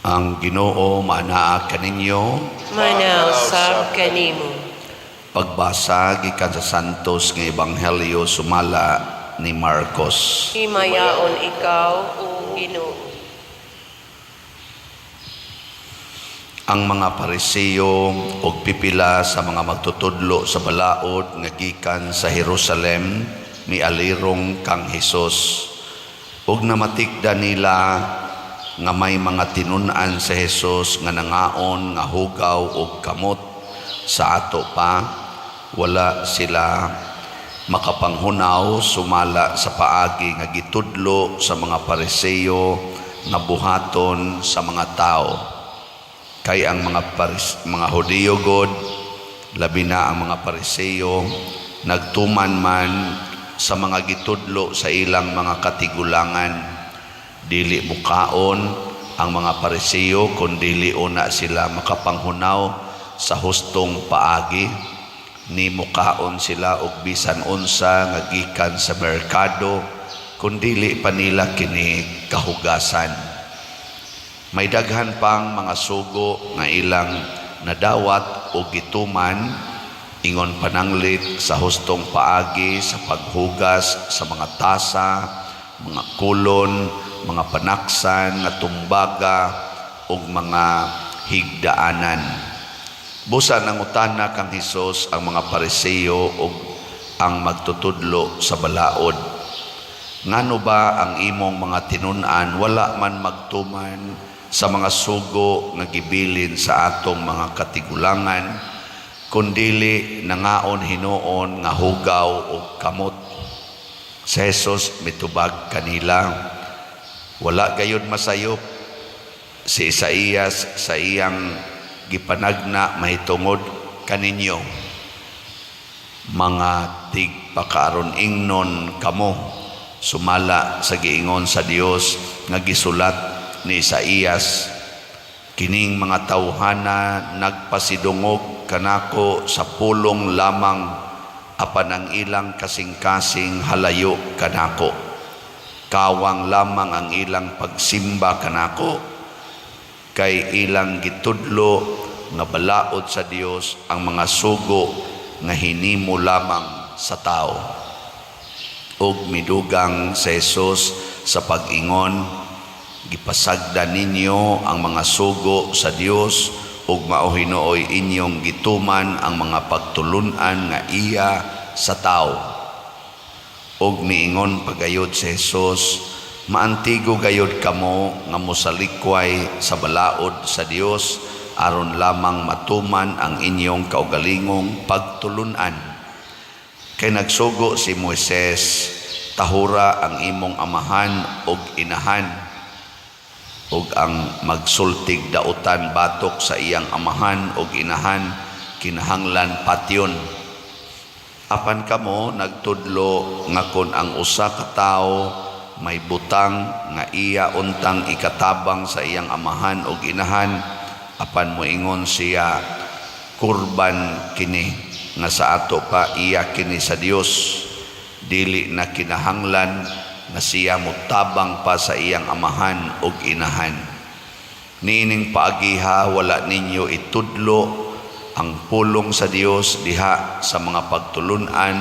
Ang Ginoo maanaa kaninyo. Manausab kanimo. Pagbasa gikan sa Santos nga Ebanghelyo sumala ni Marcos. Himayaon ikaw, o Ginoo. Ang mga Pariseo ug pipila sa mga magtutudlo sa balaod nga gikan sa Jerusalem mialirong kang Hesus. Ug namatikda nila nga may mga tinun-an sa Hesus nga nangaon nga hugaw og kamot sa ato pa, wala sila makapanghunaw sumala sa paagi nga gitudlo sa mga Pariseo nga buhaton sa mga tao. Kay ang mga Hudiyo god, labi na ang mga Pariseo, nagtuman man sa mga gitudlo sa ilang mga katigulangan. Dili mukaon ang mga Pariseo kun dili una sila makapanghunaw sa hustong paagi. Ni mukaon sila og bisan unsa nga gikan sa merkado kun dili pa nila kini kahugasan. May daghan pang mga sugo nga ilang nadawat o gituman, ingon pananglit sa hustong paagi sa paghugas sa mga tasa, mga kulon, mga panaksan nga tumbaga ug mga higdaanan. Busa nangutana kang Hesus ang mga Pariseo ug ang magtutudlo sa balaod. Ngano ba ang imong mga tinun-an wala man magtuman sa mga sugo nga gibilin sa atong mga katigulangan, kundili nangaon hinuon nga hugaw og kamot? Si Jesus mitubag kanila, wala gayud masayop si Isaías sa iyang gipanagna mahitungod kaninyo. Mga tigpakaaron ingnon kamo, sumala sa giingon sa Dios nga gisulat ni Isaías, kining mga tawhana nagpasidungog kanako sa pulong lamang, apan ang ilang kasing-kasing halayo kanako. Kawang lamang ang ilang pagsimba kanako, kay ilang gitudlo nga balaod sa Dios ang mga sugo nga hinimo lamang sa tao. Ug midugang sa Jesus sa pag-ingon, gipasagda ninyo ang mga sugo sa Dios ug mao hinuoy inyong gituman ang mga pagtulun-an nga iya sa tao. Ug miingon pagayod si Jesus, maantigo gayod kamo nga mosalikway sa balaod sa Dios aron lamang matuman ang inyong kaugalingong pagtulun-an. Kay nagsugo si Moises, tahura ang imong amahan ug inahan, ug ang magsultig dautan batok sa iyang amahan ug inahan kinahanglan patyon. Apan kamo nagtudlo nga kon ang usa ka tawo may butang nga iya untang ikatabang sa iyang amahan ug inahan, apan moingon siya, kurban kini, nga sa ato pa iya kini sa Dios, dili na kinahanglan nga siya motabang pa sa iyang amahan ug inahan. Niining paagiha wala ninyo itudlo ang pulong sa Dios diha sa mga pagtulun-an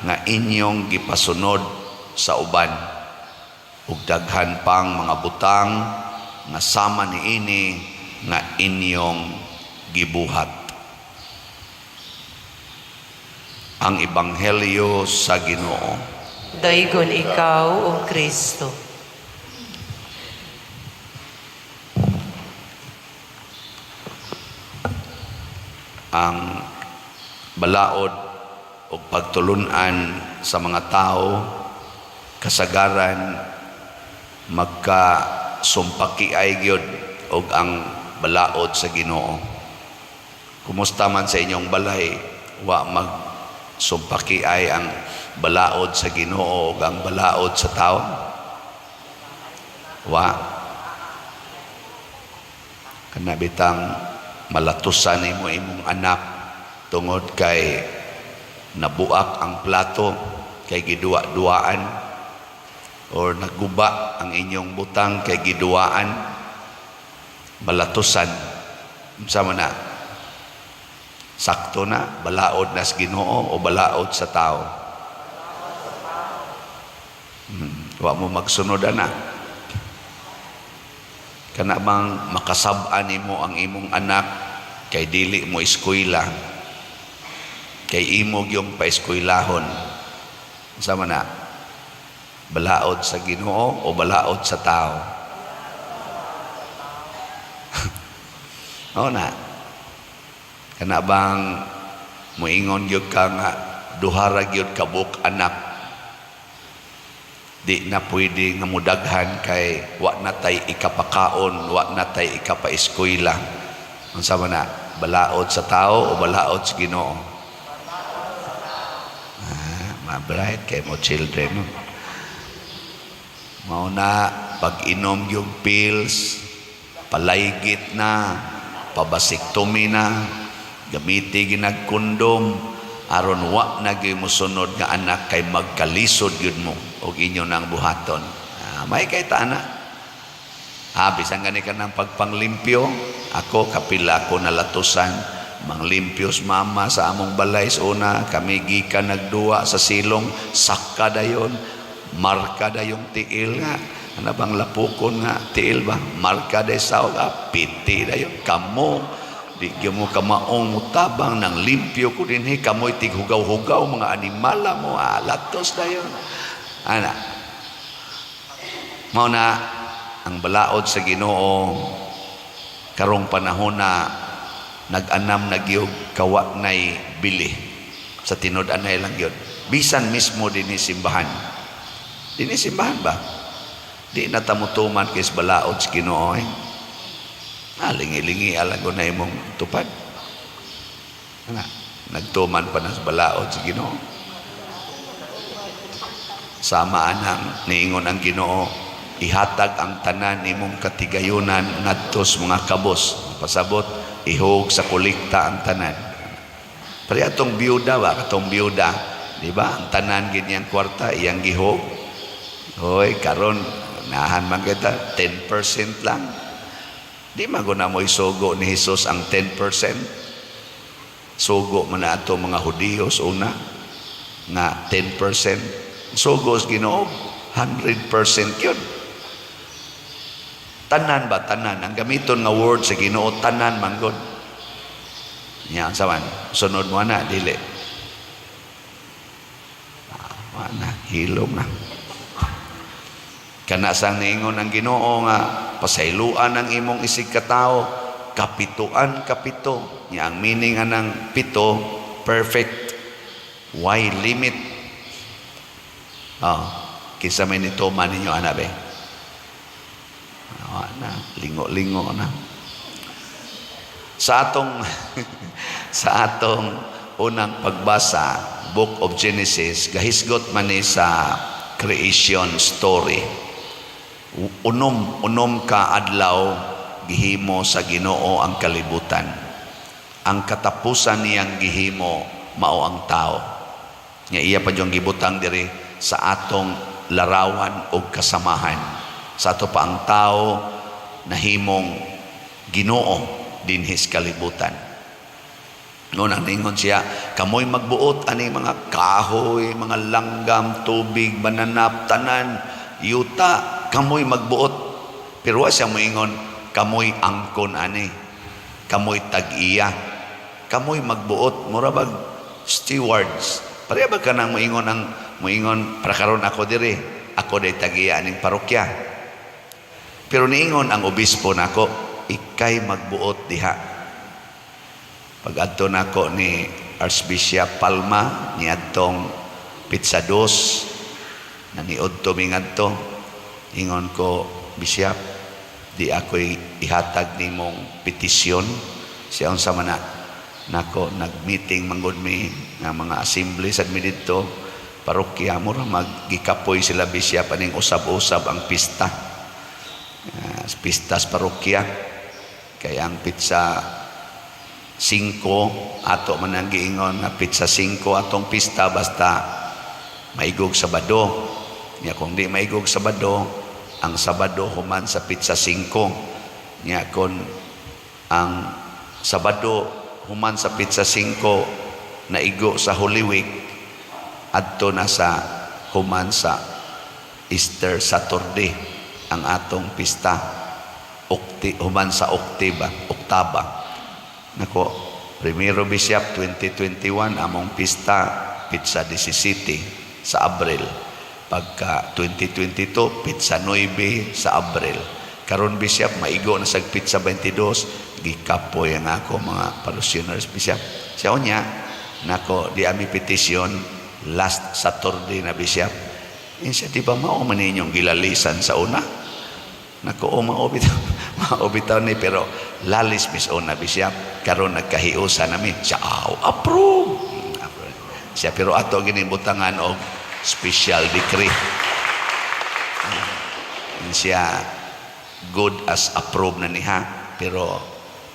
nga inyong gipasunod sa uban. Ug daghan pang mga butang nga sama niini nga inyong gibuhat. Ang Ebanghelyo sa Ginoo. Daygon ikaw, O Kristo. Ang balaod o pagtulunan sa mga tao kasagaran magkasumpaki ay gyud og ang balaod sa Ginoo. Kumusta man sa inyong balay, wa magsumpaki ay ang balaod sa Ginoo ug ang balaod sa tao? Wa. Kana bitang malatusan nimo imong anak tungod kay nabuak ang plato kay giduwa-duaan, or naguba ang inyong butang kay giduwaan. Balatusan. Unsa man na? Sakto na, balaod na sa Ginoo o balaod sa tao? Wa mo magsunod ana. Kana bang makasab-an nimo ang imong anak kay dili mo eskwela, kay imo gyung paeskwelahon? Unsa man na? Balaod sa Ginoo o balaod sa tao? Oo na. Kana bang moingon gyud ka nga duha ra gyud ka buok anak, di na pwede nga mudaghan kay wa na tay ikapakaon, wa na tay ikapaeskwela? Unsa man na? Balaod sa tao o balaod sa Ginoo? Ah, ma-bright kay mo children, no? Mao na pag-inom yung pills, palaygit na, pa-vasectomy na, gamiti ginag kondom aron wa na gyud mosunod nga anak kay magkalisod gyud mo og inyo nang buhaton. Ah, may kay ta na. Ah, bisan gani ka ng pagpanglimpyo, ako kapila ko nalatusan, manglimpyos mama sa among balay sa una, kami gikan nagduwa sa silong, saka dayon, marka dayong tiil nga, ano bang lapukon nga, tiil ba? Marka day sa ah, piti dayon, kamo, di gyud mo kamaong mutabang nang limpyo ko dinhi, kamoy tighugaw-hugaw, mga animala mo, ah, latos dayon. Ana, mao na ang balaod sa Ginoo karong panahon na nag-anam na gyud kawa nay bili sa tinud-anay lang gyud, bisan mismo dinhi simbahan, dinhi simbahan ba, di na ta motuman kay sa balaod sa Ginoo, eh. Ah, lingi-lingi alago na imong tupad. Ana, nagtuman pa na sa balaod sa Ginoo. Sama anang niingon ang Ginoo, ihatag ang tanan nimong katigayunan ngadto sa mga kabos. Pasabot, ihog sa kolekta ang tanan. Pero atong biyuda ba, katong biyuda, di ba? Ang tanan gid niyang kwarta, iyang gihog. Hoy, karon nahan man kita 10% lang. Di man guna mo isugo ni Jesus ang 10%. Sugo man na ato mga Hudiyos una nga 10%. Sugo sa Ginoo 100% yun. Tanan ba, tanan ang gamiton nga word sa Ginoo, tanan man gud. Nya sa man sunod mo na dili. Ah, wa na hilom na. Kana sang niingon ang Ginoo nga pasayloan ang imong isig katao kapituan kapito. Nya ang meaning anang pito, perfect. Why limit? Oh, kinsa may nituman ninyo ana be? Wa na, lingo-lingo na. Sa atong unang pagbasa, Book of Genesis, gahisgot man ni sa creation story. Unom ka adlaw gihimo sa Ginoo ang kalibutan. Ang katapusan niyang gihimo mao ang tao. Nga iya pa yung gibutang diri sa atong larawan o kasamahan. Sa ato pa ang tao nahimong Ginoo dinhis kalibutan. No, nang ningon siya, kamoy magbuot ani mga kahoy, mga langgam, tubig, bananap, tanan, yuta, kamoy magbuot. Pero wa siya moingon, kamoy angkon ani, kamoy tag-iya, kamoy magbuot, mura bag stewards. Pareha ba kanang moingon ang moingon para karon ako diri, ako day tag-iya aning parokya. Pero niingon ang obispo nako, ikay magbuot diha. Pag-adto nako ni Archbishop Palma niadtong petsa 2, naniudto mi ngadto, ingon ko, "Bishop, di ako'y ihatag nimong petisyon." Siya, "Unsa man na?" Nako, nag-meeting manggod mi nga mga assembly sad mi didto parokya, mura maggikapoy sila bishop aning usab-usab ang pista. Ah, pistas parokya kay ang petsa 5 ato man ang giingon nga petsa 5 atong pista basta maigog Sabado. Nya kung di maigog Sabado, ang Sabado human sa petsa 5. Nya kon ang Sabado human sa petsa 5 naigo sa Holy Week, adto na sa human sa Easter Saturday ang atong pista. Okti, human sa Oktiba, Oktaba. Nako, primero Bishop 2021 among pista petsa 17 sa Abril. Pagka 2022 petsa 9 sa Abril. Karon, Bishop, maigo na sa petsa 22, gikapoy ang ako mga parishioners, Bishop. Siya unya, nako di ami petisyon last Saturday na, Bishop. Eh, siya, di ba mao man ninyong gilalisan sa una? Nako, o mao bitaw, mao bitaw ni, pero lalis mis una, Bishop. Karon nagkahiusa nami. Siya, aw, approve. Approve. Siya, pero ato ginibutangan og special decree. Siya, good as approved na niya, pero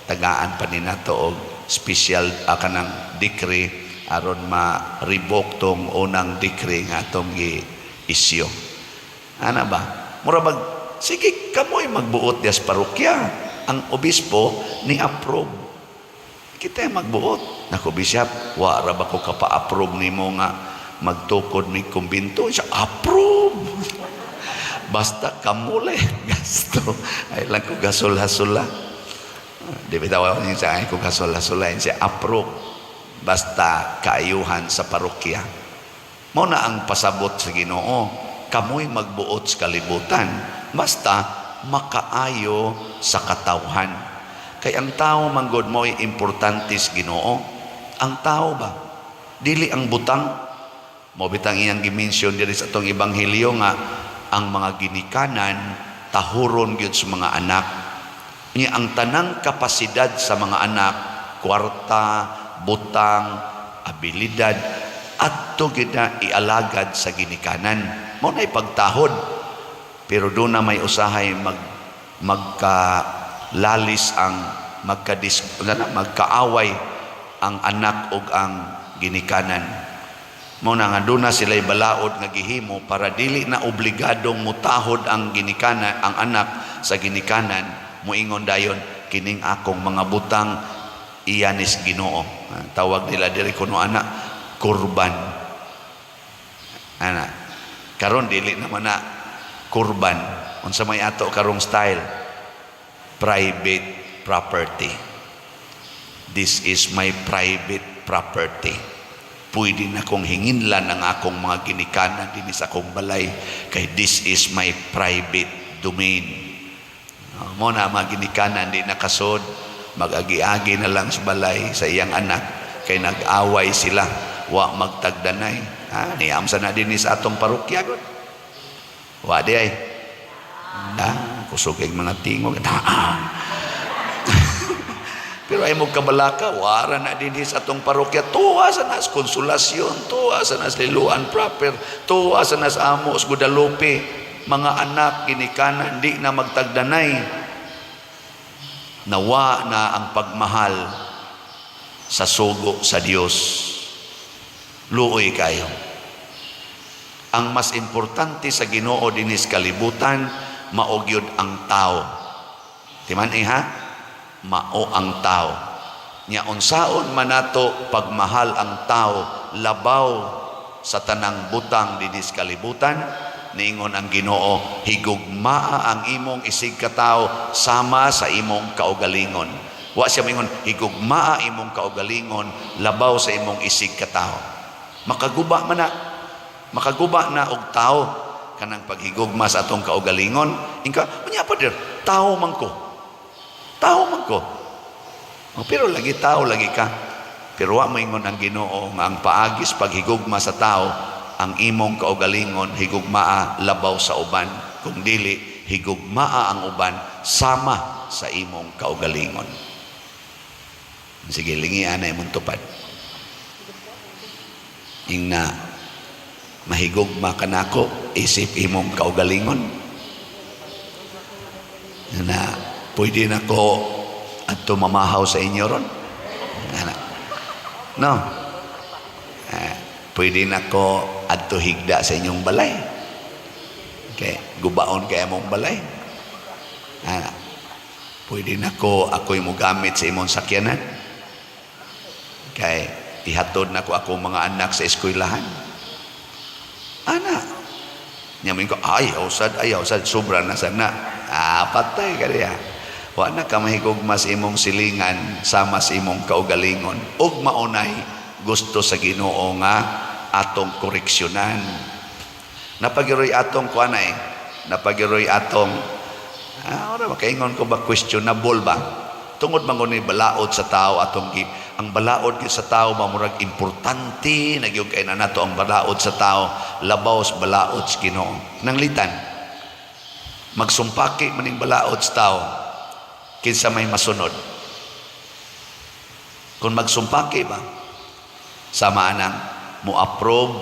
tagaan pa ni nato og special kanang decree aron ma-revoke tong unang decree nga atong gi-issue. Ana ba? Mura bag, sige, kamoy magbuot dias parokya. Ang obispo ni approve. Kita yung magbuot. Nako, Bishop, wa ra ba ko kapa-approve nimo nga magtukod mi kumbinto? Siya, approve. Basta kamuli gasto. Ay lang ko gasula-sula. Di bitaw ako niya sa ay ko gasula-sula. Siya, approve. Basta kaayuhan sa parokya. Mao na ang pasabot sa Ginoo. Kamoy magbuot sa kalibutan. Basta makaayo sa katawhan. Kay ang tao manggod mo'y importante sa Ginoo. Ang tao ba? Dili ang butang. Mao bitang iyang gi-mention diri sa atong ebanghelyo nga ang mga ginikanan tahuron gyud sa mga anak. Nya ang tanang kapasidad sa mga anak, kwarta, butang, abilidad, adto gyud na ialagad sa ginikanan. Mao na pagtahod. Pero doon na may usahay magkalalis ang magkadis ano na, magkaaway ang anak ug ang ginikanan. Mao na nga doon na sila'y balaod nga gihimo para dili na obligadong mutahod ang ginikanan, ang anak sa ginikanan, muingon dayon, "Kining akong mga butang iyanis Ginoo." Ah, tawag nila diri kuno ana kurban. Ana. Karon dili naman na kurban. Unsa may ato karong style? Private property. This is my private property. Pwede na kong hinginlan ang akong mga ginikanan dinhi sa akong balay kay this is my private domain. Mo na mga ginikanan di nakasod, mag-agi-agi na lang sa balay sa iyang anak kay nag-away sila, wa magtagdanay. Ha, niam sa na dinhi sa atong parokya gud. Wa di ay. Ah, kusog kay mga tingog. Ah. Pero ay mo kabalaka, wara na dinhi sa atong parokya. Tuwa sa nas Konsolasyon, tuwa sa nas Liloan proper, tuwa sa nas amo sa Guadalupe. Mga anak, ginikanan, di na magtagdanay. Nawa na ang pagmahal sa sugo sa Dios. Luoy kayo. Ang mas importante sa Ginoo dinis kalibutan, mao gyud ang tao. Timan eh ha? Mao ang tao. Nya unsaon man nato pagmahal ang tao labaw sa tanang butang dinis kalibutan, niingon ang Ginoo, "Higugmaa ang imong isig katawo sama sa imong kaugalingon." Wa siya moingon, "Higugmaa imong kaugalingon labaw sa imong isig katawo." Makaguba man na. Makaguba na og tao kanang paghigugma sa atong kaugalingon. Inka, unya pa dir, tao man ko. Tao man ko. Oh, pero lagi tao lagi ka. Pero wa moingon ang Ginoo nga ang paagis paghigugma sa tao ang imong kaugalingon higugmaa labaw sa uban. Kung dili, higugmaa ang uban sama sa imong kaugalingon. Sige, lingian na imong tupad. Ingna mahigugma ka nako isip imong kaugalingon na pwede na ko adto mamahaw sa inyo ron. Ana. No. Eh, pwede na ko adto higda sa inyong balay. Okay, gubaon kay among balay. Ana. Pwede na ko ako'y mogamit sa imong sakyanan. Kay ihatod na ko akong mga anak sa eskwelahan. Ana. Nya mo ko, "Ayaw sad, ayaw sad, sobra na sad na." Ah, patay ka diya. Wa na ka mahigugma sa imong silingan sama sa imong kaugalingon. Ug maunay gusto sa Ginoo nga atong koreksyonan. Napagiroy atong kuan eh. Napagiroy atong ora makaingon ko ba, questionable ba? Tungod man ni balaod sa tao atong gi, ang balaod gyud sa tao mamurag importante na gyud kay na nato ang balaod sa tao labaw sa balaod sa Ginoo. Nanglitan magsumpaki maning balaod sa tao, kinsa may masunod? Kung magsumpaki ba, sama anang mo-approve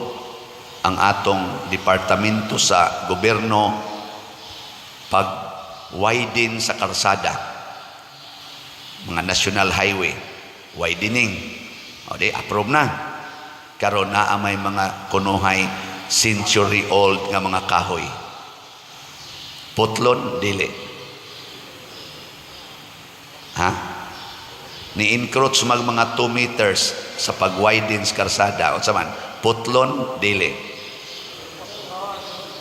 ang atong departamento sa gobyerno pag widen sa karsada, mga national highway widening, o di approve na. Karon naa may mga kunuhay century old nga mga kahoy, putlon dili ha, ni encroach mag mga 2 meters sa pag-widen sa karsada, unsa man, putlon dili?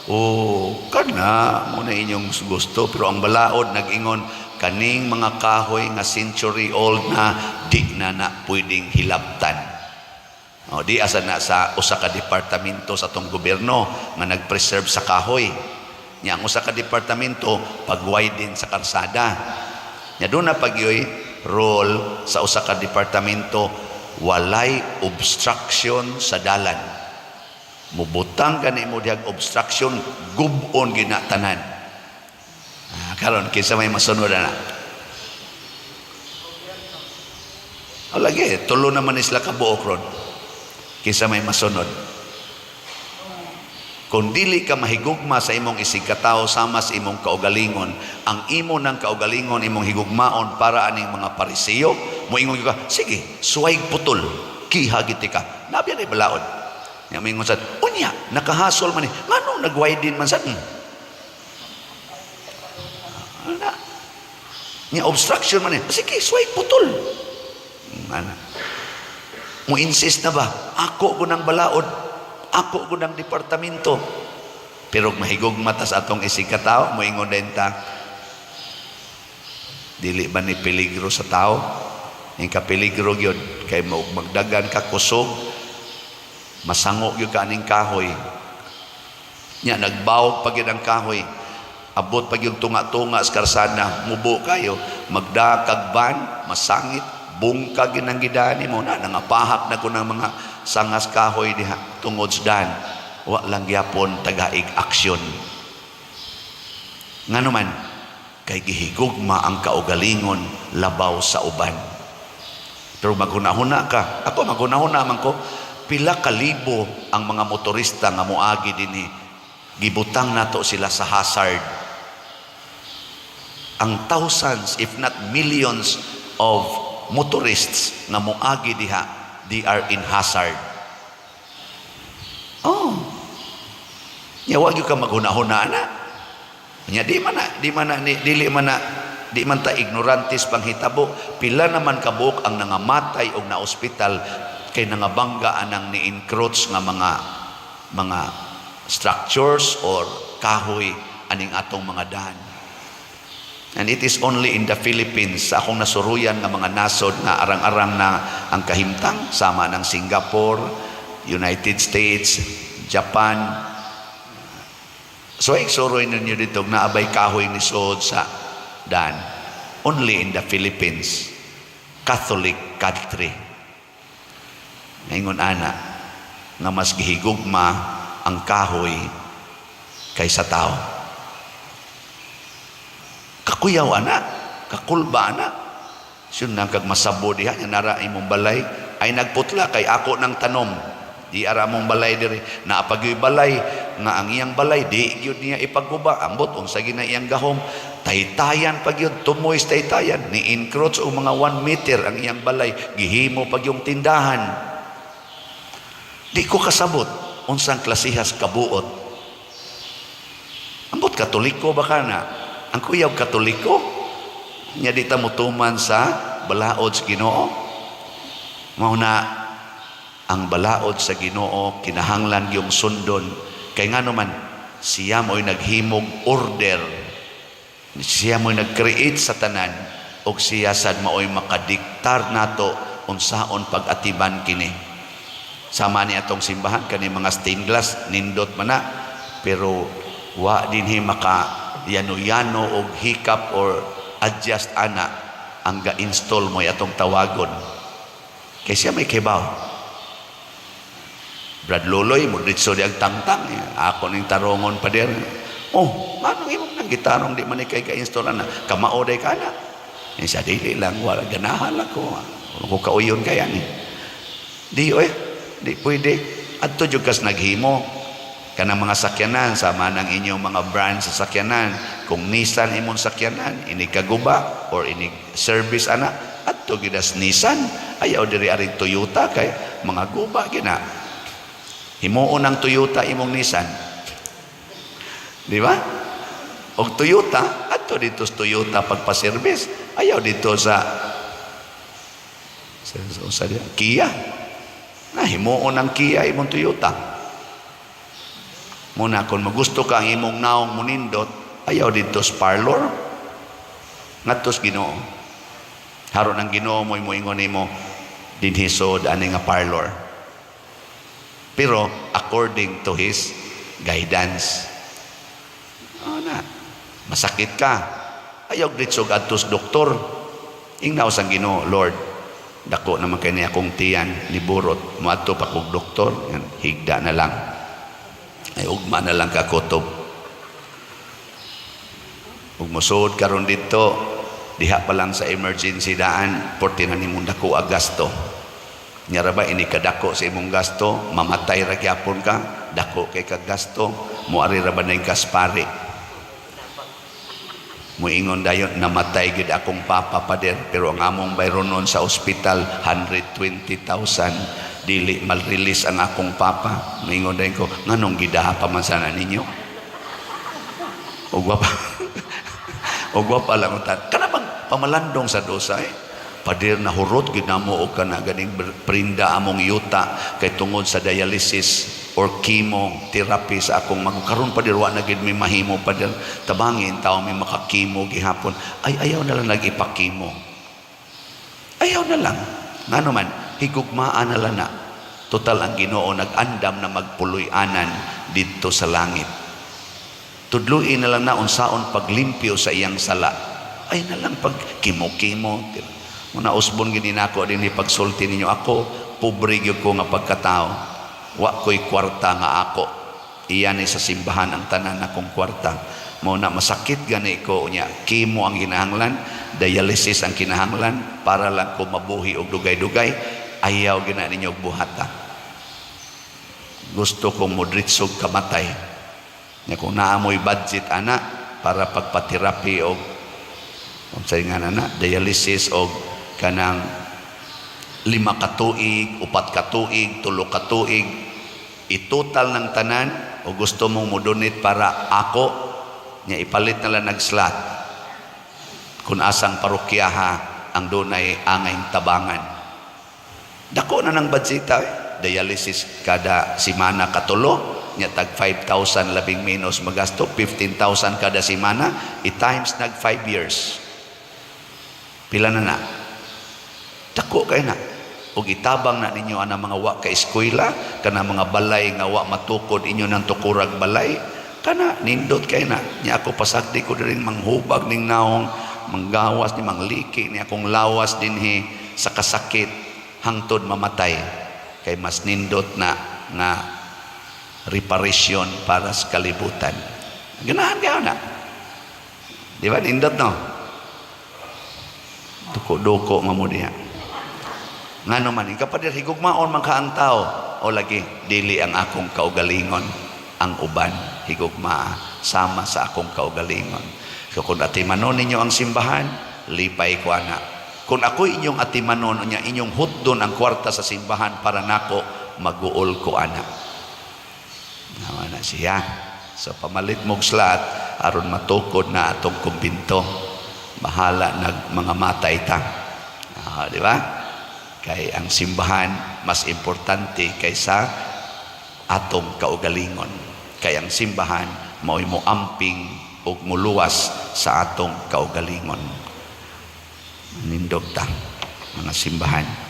Oh, kana mo na inyong gusto, pero ang balaod nag-ingon kaning mga kahoy nga century old na, di na na pwedeng hilabtan. O di asa na sa usa ka departamento sa atong gobyerno nga nag-preserve sa kahoy. Nya ang usa ka departamento pag-widen sa karsada. Nya doon na pagyoy role sa usa ka departamento, walay obstruction sa dalan. Mubutang gani mo dihag obstruction, gub-on gina tanan. Ah, karon kinsa may masunod na? O lagi, tulo naman ni sila kabuok ron. Kinsa may masunod? Kung dili ka mahigugma sa imong isigkatao sama sa imong kaugalingon, ang imo ng kaugalingon imong higugmaon para aning mga Pariseo, moingon ka, "Sige, suway putol, kiha giti ka." Nabiya na balaod. Nya moingon sad, "Unya, nakahasol man ni, nganong nag-widen man sad?" Ana. Nya obstruction man ni, "Sige, suway putol." Ana. Mo insist na ba, "Ako ko ng balaod, ako ko ng departamento." Pero mahigugma ta sa atong isigkatao, moingon din ta, "Dili ba ni peligro sa tao?" Yung kapeligro gyud kay mo magdagan ka kusog, masango gyud ka aning kahoy. Nya nagbawog pa gyud ang kahoy. Abot pa gyud tunga-tunga sa karsada, mubo kayo, magdakag van, masangit, bungkag gyud ang gidani mo na nangapahak na ko ng mga sangas kahoy diha tungod sa dan. Wa lang gyapon tagaig aksyon. Ngano man, kay gihigugma ang kaugalingon labaw sa uban. Pero maghuna-huna ka, ako maghuna-huna man ko, pila ka libo ang mga motorista nga moagi dinhi, gibutang nato sila sa hazard. Ang thousands, if not millions of motorists nga moagi diha, they are in hazard. Oh. Nya wa gyud ka maghuna-huna na. Nya di man na ni, dili man na di man ta ignorantes panghitabo, pila naman kabuok ang nangamatay og na ospital kay nangabangga anang ni-encroach nga mga structures or kahoy aning atong mga daan. And it is only in the Philippines sa akong nasuruyan nga mga nasod na arang-arang na ang kahimtang sama ng Singapore, United States, Japan. So iksuroy ninyo dito naabay kahoy ni suod sa daan. Only in the Philippines, Catholic country. Ngayon ana, nga mas gihigugma ang kahoy kaysa tao. Kakuyaw ana, kakulba ana. Siyun nang kag masabo diha nya nara imong balay ay nagputla kay ako ng tanom. Di ara mong balay diri. Naapagyoy balay nga ang iyang balay di gyud niya ipagguba. Ambot unsa gina iyang gahom. Taytayan pag yun, tumoy sa taytayan. Ni encroach og mga 1 meter ang iyang balay. Gihimo pag yung tindahan. Di ko kasabot unsang klasihas kabuot. Ambot Katoliko ba ka na? Ang kuyaw Katoliko? Nya di ta motuman sa balaod sa Ginoo. Mao na ang balaod sa Ginoo kinahanglan gyung sundon, kay ngano man siya mo'y naghimog order, siya mo'y nag-create sa tanan, ug siya sad mao'y makadiktar nato unsaon pag-atiman kini. Sama ni atong simbahan, kani mga stained glass, nindot man na, pero wa dinhi maka yano-yano og hikap or adjust ana. Ang ga-install mo atong tawagon kay siya may kibaw. Brad Loloy mo ditso di ang tangtang, ako ning tarongon, pader. Oh, manong imong nang gitarong, di man kay ka-install ana, kamao day ka na. Eh, sa dili lang, wala ganahan ako. Wala ko kauyon kaya ni. Di oy, di pwede. Adto jud kas naghimo kanang mga sakyanan, sama ng inyong mga brand sa sakyanan. Kung Nissan imong sakyanan, inig kaguba or inig service ana, adto gidas Nissan. Ayaw diri aring Toyota kay mga guba gina. Himuon ang Toyota imong Nissan. Di ba? Og Toyota, adto dito sa Toyota pagpa-service. Ayaw dito sa Kia. Na himuon ang Kia imong Toyota. Muna kung magusto ka ang imong naong munindot, ayaw dito sa parlor. Ngadto sa Ginoo. Haron ang Ginoo mo'y moingon nimo dinhi sod ani nga parlor. Pero according to His guidance. Oh, na. Masakit ka. Ayaw dito adto sa doktor. Ingnaw sang Ginoo, "Lord, dako naman kay niya akong tiyan ni burot. Moadto pa kog doktor, yan, higda na lang. Ay ugma na lang ka kutob." Ug mosuod karon dito, diha pa lang sa emergency daan, porti na nimong dako ang gasto. Nya ra ba ini kadako sa imong gasto, mamatay ra gyapon ka, dako kay kag gasto, moari ra ba ning kaspari. Muingon dayon, "Namatay gid akong papa, pader, pero ang among bayronon sa ospital 120,000, dili mal-release ang akong papa." Muingon dayon ko, "Nganong gidaha pa man sana ninyo?" Ug wa pa lang utan. Kana bang pamalandong sa dosa eh. "Pader, nahurot gid namo og kana ganing prinda among yuta kay tungod sa dialysis or chemotherapy sa akong mag karon, pader, wa na gid mi mahimo, pader. Tabangin tawo mi makakimo gihapon." Ay, ayaw na lang nag-ipakimo. Ayaw na lang. Ngano man, higugmaan na lang na. Total ang Ginoo nag-andam na magpuloy-anan didto sa langit. Tudluin na lang na unsaon paglimpyo sa iyang sala. Ay na lang pag kimo-kimo. Muna usbon gini nako din pagsulti ninyo ako, pobre gyud ko nga pagkatao. Wa ko'y kwarta nga ako. Iyan ni sa simbahan ang tanan akong kwarta. Mo na masakit gani ko unya, kimo ang kinahanglan, dialysis ang kinahanglan para lang ko mabuhi og dugay-dugay. Ayaw gina ninyo og buhata. Gusto kong modritsog kamatay. Nya kung naamoy budget ana para pagpaterapi og unsay nga na dialysis og kanang 5 ka tuig, 4 ka tuig, 3 ka tuig, itotal ng tanan o gusto mong mo-donate para ako nya, ipalit na lang nag-slot kung asang parokyaha ang dunay angay tabangan. Dako na ng budgeta eh. Dialysis kada simana katulo nya, tag 5,000 labing menos magasto, 15,000 kada simana, i-times nag 5 years, pila na na? Dako kay na. Ug itabang na ninyo ana mga wa ka eskwela, kana mga balay nga wa matukod, inyo nang tukurag balay, kana nindot kay na. Nya ako pasagdi ko diring manghubag ning naong, manggawas ni mangliki ni akong lawas dinhi sa kasakit hangtod mamatay, kay mas nindot na nga reparation para sa kalibutan. Ganahan kayo na. Di ba? Nindot, no? Duko-duko mamo diha. Ngano man, kapader, higugmaon man ka ang tao. O lagi, dili ang akong kaugalingon, ang uban, higugmaa, sama sa akong kaugalingon. So kung atimanon ninyo ang simbahan, lipay ko ana. Kung ako inyong atimanon, unya inyong hutdon ang kwarta sa simbahan para nako, maguol ko ana. Nawa na siya. So pamalit mong slot, aron matukod na atong kumbinto. Bahala nag mga matay ta. Ah, di ba? Kay ang simbahan mas importante kaysa atong kaugalingon. Kay ang simbahan mao'y moamping ug muluwas sa atong kaugalingon. Nindog ta, mga simbahan.